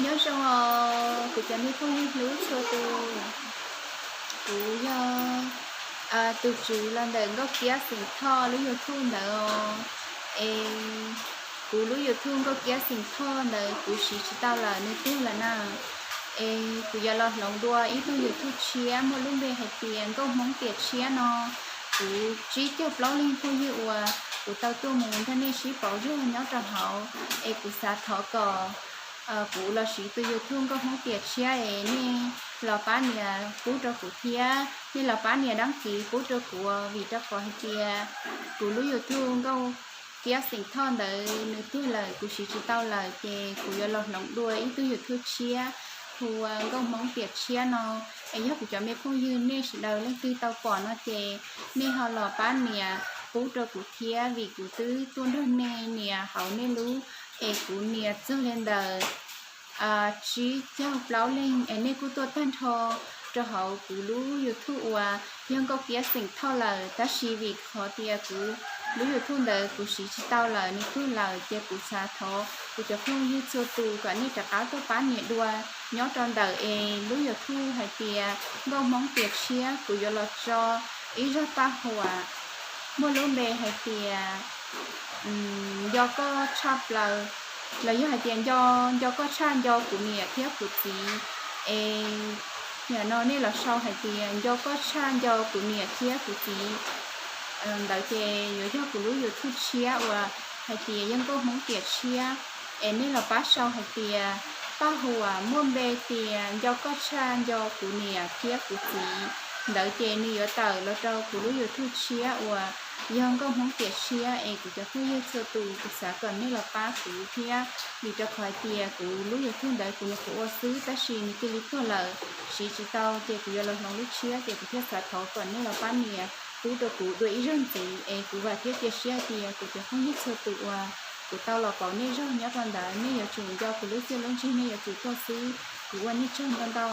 Nyob zoo os kuv cov me phooj ywg hlub txhua tus. Kuv yog tus tswv los ntawm Nkauj Kiab Xeem Thoj lub YouTube ntawd os. Es kuv lub YouTube Nkauj Kiab Xeem Thoj ntawd kuv siv tsis tau lawm, nws tuag lawm na. Es kuv yuav los hloov dua ib tug YouTube tshiab muaj lub npe hais tias Nkauj Hmoob Tiam Tshiab no. Kuv tsib caug plaub leeg phooj ywg uas kuv tau tuaj mus nrog nej sib pauv zog nyob rau hauv, es kuv xav thov kom kuv los siv tus YouTube Nkauj Hmoob Tiam Tshiab es nej los pab nias pub rau kuv thiab, nej los pab nias dab kiv pub rau kuv, vim rau qhov hais tias kuv lub YouTube Nkauj Kiab Xeem Thoj ntawd nws tuag lawm, kuv siv tsis tau lawm, ces kuv yuav los hloov dua ib tug YouTube tshiab hu ua Nkauj Hmoob Tiam Tshiab no. Es yog kuv cov me phooj ywg nej sawv daws leej twg tau pom no ces nej ho los pab nias pub rau kuv thiab, vim kuv twb tuaj nrog nej nias hauv nej lub, es kuv nias txog li ntawm tsib caug plaub leeg es nej kuj tuaj tag nrho rau hauv kuv lub YouTube uas yog Nkauj Kiab Xeem Thoj lawm, tab sis vim qhov tias kuv lub YouTube ntawd kuv siv tsis tau lawm, nws tuag lawm, ces kuv xav thov kuv cov phooj ywg txhua tus kom nej rov qab tuaj pab nias dua nyob rau ntawm es lub YouTube hais tias Nkauj Hmoob Tiam Tshiab. Kuv yuav los tso ib zaj paj huam muaj lub npe hais tias nco koj tshaj plaws, los yog hais tias nco, nco koj tshaj nco kuv niam thiab kuv txiv. Es nim no nej los sau hais tias nco koj tshaj nco kuv niam thiab kuv txiv ntawd ces yuav yog kuv lub YouTube tshiab uas hais tias yog Nkauj Hmoob Tiam Tshiab. Es nej los pab sau hais tias paj huam muaj npe tias nco koj tshaj nco kuv niam thiab kuv txiv ntawd ces nws yuav tawm los rau kuv lub YouTube tshiab uas yog Nkauj Hmoob Tiam Tshiab. Es kuv cov phooj ywg txhua tus, kuv xav kom nej los pab kuv thiab, vim rau qhov hais tias kuv lub YouTube ntawd kuv nyuam qhuav ua xwb tab sis nws cia li tuag lawm, siv tsis tau, ces kuv yuav los hloov lub tshiab, ces kuv thiaj xav thov kom nej los pab nias pub rau kuv dua ib zaug ntxiv. Es kuv vam thiab cia siab hais tias kuv cov phooj ywg txhua tus uas kuv tau los pauv nej zog nyob rau ntawd, nej yuav tsum nco kuv lub txiaj lub ntsig, nej yuav tsum tuaj xwb. Kuv ua nej tsaug ntau ntau.